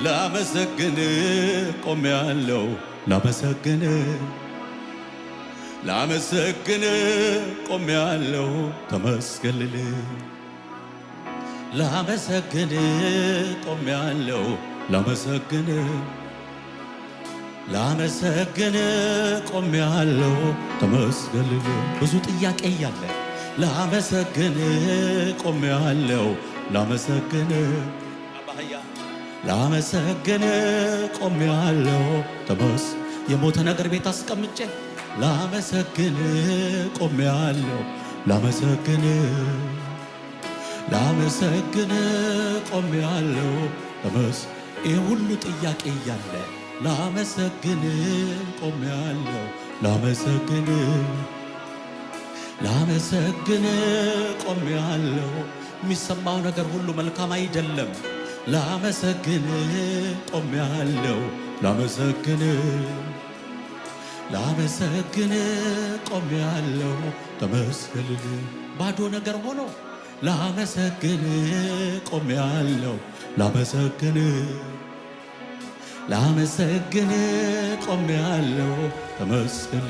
ላመሰግን ቆሜያለሁ፣ ላመሰግን፣ ላመሰግን ቆሜያለሁ፣ ተመስገን ልል። ላመሰግን ቆሜያለሁ፣ ላመሰግን፣ ላመሰግን ቆሜያለሁ፣ ተመስገን ልል። ብዙ ጥያቄ እያለ ላመሰግን ቆሜያለሁ፣ ላመሰግን፣ ላመሰግን ቆሜያለሁ፣ የሞተ ነገር ቤት አስቀምጬ ላመሰግን ቆሜያለሁ፣ ላመሰግን፣ ላመሰግን ቆሜያለሁ፣ ይህ ሁሉ ጥያቄ እያለ ላመሰግን ቆሜያለሁ፣ ላመሰግን፣ ላመሰግን ቆሜያለሁ። የሚሰማው ነገር ሁሉ መልካም አይደለም። ላመሰግን ቆሜያለሁ፣ ላመሰግን፣ ላመሰግን ቆሜያለሁ፣ ተመስገን። ባዶ ነገር ሆኖ ላመሰግን ቆሜያለሁ፣ ላመሰግን፣ ላመሰግን ቆሜያለሁ፣ ተመስገን።